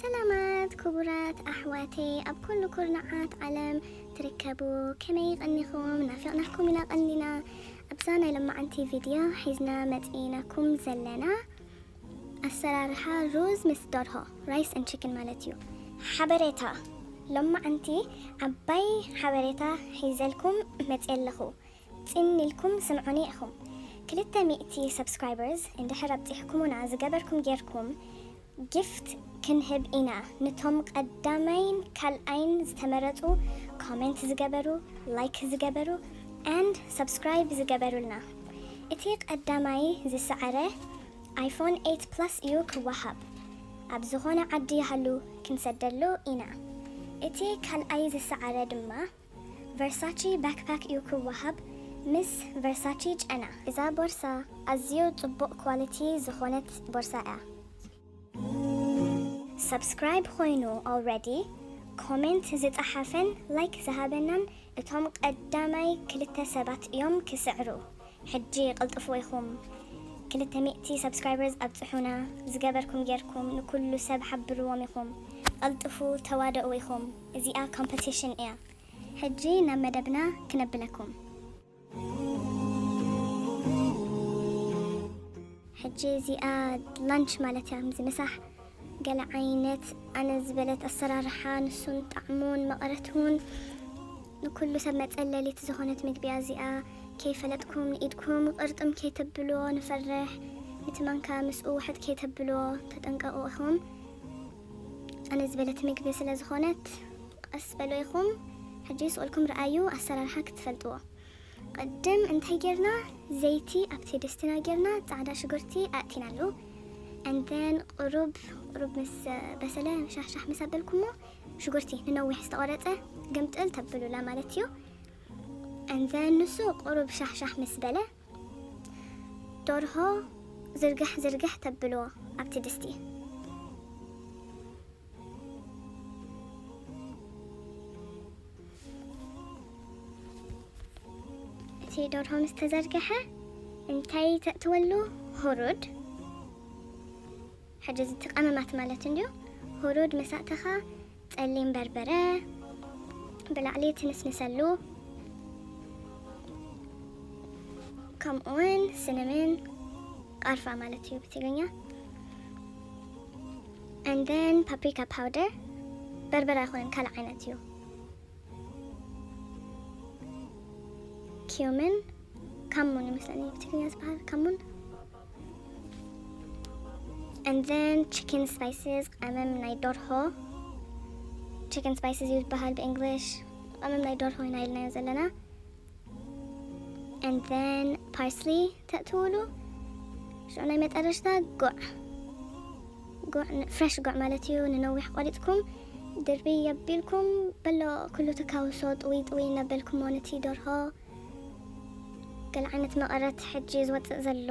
ሰላማት ክቡራት ኣሕዋተይ ኣብ ኩሉ ኩርናዓት ዓለም ትርከቡ፣ ከመይ ቀኒኹም? ናፊቕናኩም ኢና ቀኒና። ኣብዛ ናይ ሎማዓንቲ ቪድዮ ሒዝና መፂእናኩም ዘለና ኣሰራርሓ ሩዝ ምስ ደርሆ፣ rice and chicken ማለት እዩ። ሓበሬታ፣ ሎማዓንቲ ዓባይ ሓበሬታ ሒዘልኩም መፂአ ኣለኹ። ፅን ኢልኩም ስምዑኒ ኢኹም። ክልተ ሚእቲ subscribers እንድሕር ኣብፂሕኩሙና ዝገበርኩም ጌርኩም ጊፍት ክንህብ ኢና። ንቶም ቀዳማይን ካልኣይን ዝተመረፁ ኮሜንት ዝገበሩ፣ ላይክ ዝገበሩ and subscribe ዝገበሩልና። እቲ ቀዳማይ ዝሰዓረ ኣይፎን ኤይት ፕላስ እዩ ክወሃብ። ኣብ ዝኾነ ዓዲ ይሃሉ ክንሰደሉ ኢና። እቲ ካልኣይ ዝሰዓረ ድማ ቨርሳቺ ባክፓክ እዩ ክወሃብ ምስ ቨርሳቺ ጨና። እዛ ቦርሳ ኣዝዩ ጽቡቕ ኳሊቲ ዝኾነት ቦርሳ እያ። ሰብስክራይብ ኮይኑ already፣ ኮሜንት ዝጸሓፈን ላይክ ዝሃበናን እቶም ቀዳማይ ክልተ ሰባት እዮም ክስዕሩ። ሕጂ ቀልጥፉ ኢኹም። ክልተ ሚእቲ subscribers ኣብጽሑና። ዝገበርኩም ጌርኩም ንኩሉ ሰብ ሓብርዎም ኢኹም። ቀልጥፉ፣ ተዋደኡ ኢኹም። እዚኣ ኮምፐቲሽን እያ። ሕጂ ናብ መደብና ክነብለኩም። ሕጂ እዚኣ ላንች ማለት እያ። ከምዚ ምሳሕ ገለ ዓይነት ኣነ ዝበለት ኣሰራርሓ፣ ንሱን ጣዕሙን መቐረቱን ንኩሉ ሰብ መጸለሊት ዝኾነት ምግቢ እያ እዚኣ። ከይፈለጥኩም ንኢድኩም ቅርጥም ከይተብልዎ ንፈርሕ። እቲ ማንካ ምስኡ ውሕጥ ከይተብልዎ ተጠንቀቑ ኢኹም። ኣነ ዝበለት ምግቢ ስለ ዝኾነት ቀስ በሉ ኢኹም። ሕጂ ስቕልኩም ረኣዩ ኣሰራርሓ ክትፈልጥዎ። ቅድም እንታይ ጌርና? ዘይቲ ኣብቲ ድስትና ጌርና፣ ጻዕዳ ሽጉርቲ ኣእቲናሉ። And then ቁሩብ፣ ቁሩብ ምስ በሰለ፣ ሻሕሻሕ ምስ ኣበልኩሞ፣ ሽጉርቲ ንነዊሕ ዝተቖረጸ ግምጥል ተብሉላ ማለት እዩ። And then ንሱ ቁሩብ ሻሕሻሕ ምስ በለ፣ ደርሆ ዝርግሕ ዝርግሕ ተብልዎ ኣብቲ ድስቲ። እቲ ደርሆ ምስ ተዘርግሐ እንታይ ተእትወሉ? ሁሩድ። ሕጂ እዚ እቲ ቀመማት ማለት እንድዩ። ሁሩድ ምስ ኣእተኻ፣ ጸሊም በርበረ ብላዕሊ ትንስንሰሉ፣ ከምኡውን ስንምን፣ ቃርፋ ማለት እዩ ብትግርኛ። And then ፓፕሪካ ፓውደር፣ በርበረ ኣይኮነን፣ ካልእ ዓይነት እዩ። ኪዩምን፣ ካሙን ይመስለኒ ብትግርኛ ዝበሃል፣ ካሙን። And then chicken spices፣ ቀመም ናይ ደርሆ። Chicken spices እዩ ዝበሃል ብእንግሊሽ። ቀመም ናይ ደርሆ ኢና ኢልናዮ ዘለና። And then ፓርስሊ ተእትውሉ። ሽዑ ናይ መጠረሽታ ጉዕ። ጉዕ፣ ፍረሽ ጉዕ ማለት እዩ። ንነዊሕ ቆሪጽኩም ድርብይ የቢልኩም በሎ፣ ኩሉ ትካውሶ ጥውይ ጥውይ እናበልኩሞ ነቲ ደርሆ። ገለ ዓይነት መቐረት ሕጂ ዝወጽእ ዘሎ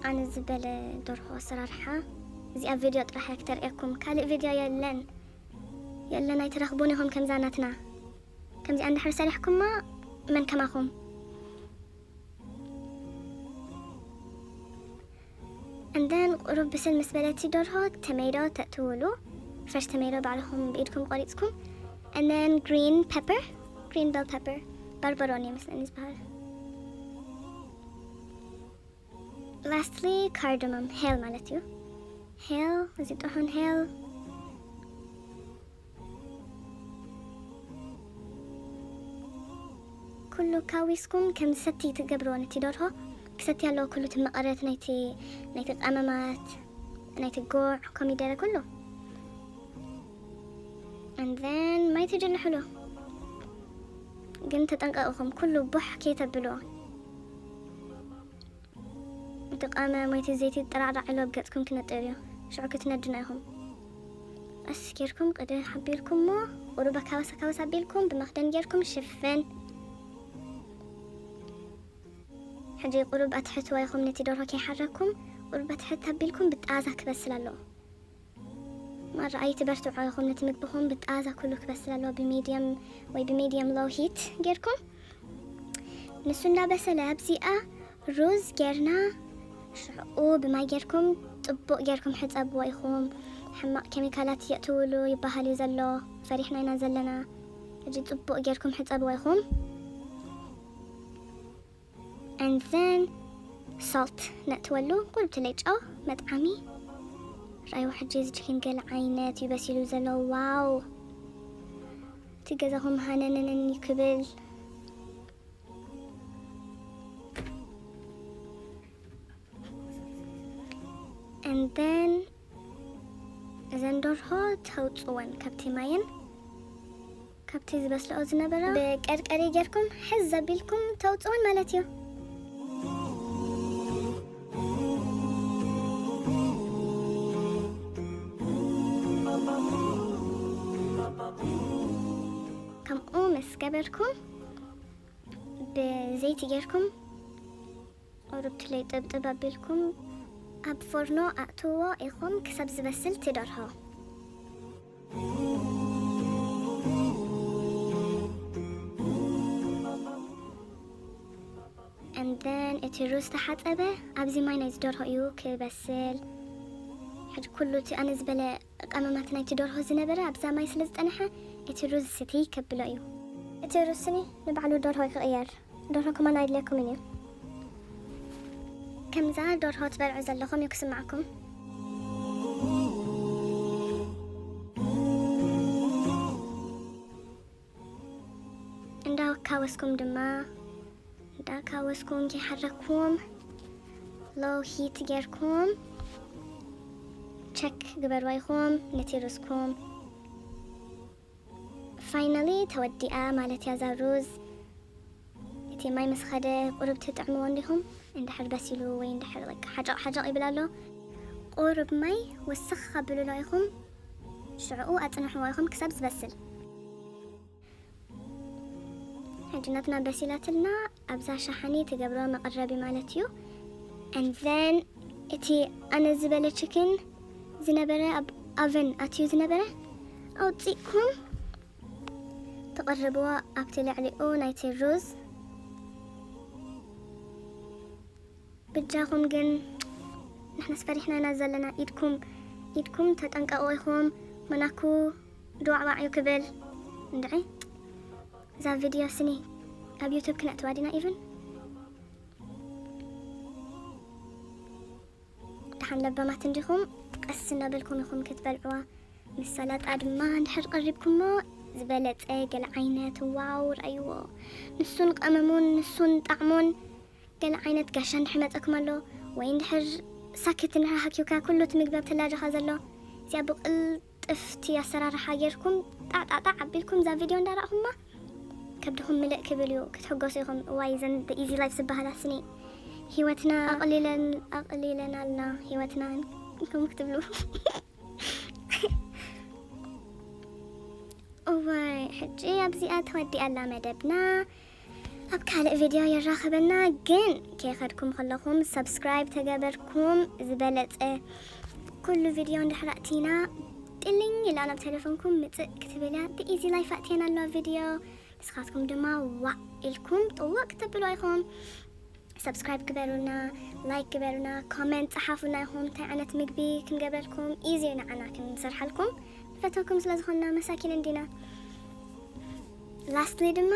ኣነ ዝበለ ደርሆ ኣሰራርሓ። እዚኣ ቪድዮ ጥራሕ እያ ክተርእየኩም፣ ካልእ ቪድዮ የለን፣ የለን፣ ኣይትረኽቡን ኢኹም ከምዛ ናትና። ከምዚኣ እንድሕር ሰሪሕኩማ መን ከማኹም። And then ቁሩብ ብስል ምስ በለቲ ደርሆ ተሜዶ ተእትውሉ፣ ፍረሽ ተሜዶ ባዕልኹም ብኢድኩም ቆሪጽኩም። And then green pepper፣ green bell pepper፣ ባርበሮኒ ይመስለኒ ዝበሃል። Lastly cardamom፣ ሄል ማለት እዩ። ሄል፣ እዚ ጥሑን ሄል። ኩሉ ካዊስኩም ከም ዝሰቲ ትገብርዎ፣ ነቲ ደርሆ ክሰቲ ኣለዎ፣ ኩሉ እቲ መቐረት ናይቲ፣ ናይቲ ቀመማት፣ ናይቲ ጉዕ፣ ኮሚደረ፣ ኩሉ። And then ማይ ትጅልሕሉ። ግን ተጠንቀቕኹም፣ ኩሉ ቡሕ ከይተብልዎ። እቲ ቀመም ወይ እቲ ዘይቲ ጥራዕራዕ ኢሉ ኣብ ገጽኩም ክነጥር እዩ። ሽዑ ክትነድና ኢኹም። ቀስ ጌርኩም ቅድሕ ኣቢልኩሞ፣ ቁሩብ ኣካባስ ኣካባስ ኣቢልኩም ብመኽደን ጌርኩም ሽፍን። ሕጂ ቁሩብ ኣትሕትዎ ኢኹም፣ ነቲ ደርሆ ከይሓረኩም ቁሩብ ኣትሕት ኣቢልኩም ብጣዛ ክበስል ኣለዎ። ማራ ኣይትበርትዖ ኢኹም፣ ነቲ ምግብኹም ብጣዛ ኩሉ ክበስል ኣለዎ፣ ብሚድየም ወይ ብሚድየም ሎው ሂት ጌርኩም። ንሱ እንዳበሰለ ኣብዚኣ ሩዝ ጌርና፣ ሽዑ ብማይ ጌርኩም ጽቡቕ ጌርኩም ሕጸብዎ ኢኹም። ሕማቕ ኬሚካላት የእትውሉ ይበሃል እዩ ዘሎ። ፈሪሕና ኢና ዘለና። ሕጂ ጽቡቕ ጌርኩም ሕጸብዎ ኢኹም። And then salt ነእትወሉ፣ ቁልብቲ ለይ ጨው መጥዓሚ። ራእይዎ ሕጂ እዚ ቺክን ገለ ዓይነት እዩ በሲሉ ዘሎ። ዋው፣ እቲ ገዛኹም ሃነነነን እዩ ክብል። And then እዘን ደርሆ ተውፅወን ካብቲ ማየን ካብቲ ዝበስለኦ ዝነበራ ብቀርቀሪ ጌርኩም ሕዝ ዘቢልኩም ተውፅወን ማለት እዩ። ከምኡ ምስ ገበርኩም ብዘይቲ ጌርኩም ቁሩብ ትለይ ጥብጥብ ኣቢልኩም ኣብ ፎርኖ ኣእትዎ ኢኹም ክሳብ ዝበስል ትደርሆ። And then እቲ ሩዝ ተሓጸበ ኣብዚ ማይ ናይ ዝደርሆ እዩ ክበስል። ሕጂ ኩሉ እቲ ኣነ ዝበለ ቀመማት ናይቲ ደርሆ ዝነበረ ኣብዛ ማይ ስለ ዝጸንሐ እቲ ሩዝ ስቲ ከብሎ እዩ። እቲ ሩዝ ስኒ ንባዕሉ ደርሆ ክቕየር። ደርሆ ከማን ኣይድልየኩምን እዩ። ከምዛ ደርሆ ትበልዑ ዘለኹም እዩ ክስማዕኩም። እንዳካወስኩም ድማ እንዳካወስኩም ከይሓረኩም ሎው ሂት ጌርኩም ቸክ ግበርዋ ኢኹም ነቲ ሩዝኩም። ፋይናሊ ተወዲኣ ማለት እያ እዛ ሩዝ። እቲ ማይ ምስ ኸደ ቁሩብ ትጥዕምዎ እንዲኹም። እንድሕር በሲሉ ወይ እንድሕር ሓጨቕ ሓጨቕ ይብል ኣሎ፣ ቁሩብ ማይ ወስኽ ኣብልሎ ኢኹም። ሽዕኡ ኣጽንሕዎ ኢኹም ክሳብ ዝበስል። ሕጂ ናትና በሲላትልና ኣብዛ ሸሓኒ ትገብሮ መቐረቢ ማለት እዩ። And then እቲ ኣነ ዝበለ ቺክን ዝነበረ ኣብ ኣቨን ኣትዩ ዝነበረ ኣውፂእኩም ትቕርብዎ ኣብቲ ልዕሊኡ ናይቲ ሩዝ። ብጃኹም ግን ንሕናስ ፈሪሕና ኢና ዘለና። ኢድኩም ኢድኩም ተጠንቀቑ ኢኹም። መናኩ ድዋዕዋዕ እዩ ክብል። እንድዒ እዛ ቪድዮ ስኒ ኣብ ዩቱብ ክነእትዋ ዲና ኢቭን? ደሓን ለባማት እንዲኹም፣ ቀስ እናበልኩም ኢኹም ክትበልዕዋ። ምስ ሰላጣ ድማ እንድሕር ቀሪብኩሞ ዝበለጸ ገለ ዓይነት ዋው ረእይዎ። ንሱን ቀመሙን ንሱን ጣዕሙን ገለ ዓይነት ጋሻ እንድሕር መጸኩም ኣሎ ወይ እንድሕር ሳክት እንድሕር ሃኪውካ ኩሉ እቲ ምግቢ ኣብ ተላጃኻ ዘሎ እዚኣ ብቕልጥፍቲ ኣሰራርሓ ጌርኩም ጣዕጣዕጣዕ ኣቢልኩም እዛ ቪድዮ እንዳረእኹማ ከብድኹም ምልእ ክብል እዩ። ክትሕጎሱ ኢኹም። እዋይ እዘን ኢዚ ላይፍ ዝበሃላ ስኒ ህይወትና ኣቕሊለን ኣቕሊለናልና ህይወትና ኢኹም ክትብሉ። እዋይ ሕጂ ኣብዚኣ ተወዲኣላ መደብና። ኣብ ካልእ ቪድዮ የራኸበና። ግን ከይኸድኩም ከለኹም ሰብስክራይብ ተገበርኩም ዝበለጸ ኩሉ ቪድዮ እንድሕር ኣእቲና ጥልኝ ኢላ ናብ ቴሌፎንኩም ምጽእ ክትብል እያ። ብኢዚ ላይፍ ኣእትየን ኣለዋ ቪድዮ። ንስኻትኩም ድማ ዋእ ኢልኩም ጥውቕ ክትብሉ ኢኹም። ሰብስክራይብ ግበሩና፣ ላይክ ግበሩና፣ ኮመንት ጸሓፉና ኢኹም። እንታይ ዓይነት ምግቢ ክንገብረልኩም ኢዚ ንዓና ክንሰርሓልኩም ንፈተኩም ስለ ዝኾንና መሳኪን እንዲና። ላስትሊ ድማ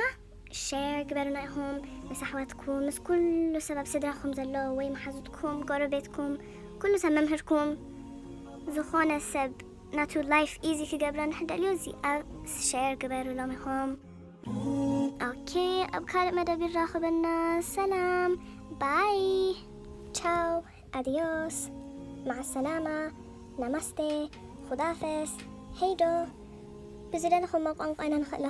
ሼር ግበሩና ኢኹም ምስ ኣሕዋትኩም ምስ ኩሉ ሰብ ኣብ ስድራኹም ዘሎ ወይ መሓዙትኩም ጎረቤትኩም ኩሉ ሰብ መምህርኩም ዝኾነ ሰብ ናቱ ላይፍ ኢዚ ክገብረ ንሕደልዮ እዚኣ ሼር ግበሩሎም ኢኹም። ኦኬ ኣብ ካልእ መደብ ይራኸበና። ሰላም ባይ ቻው ኣዲዮስ ማዓሰላማ ናማስቴ ኹዳፈስ ሄይዶ ብዝደለኹሞ ቋንቋ ኢና ንኽእሎ።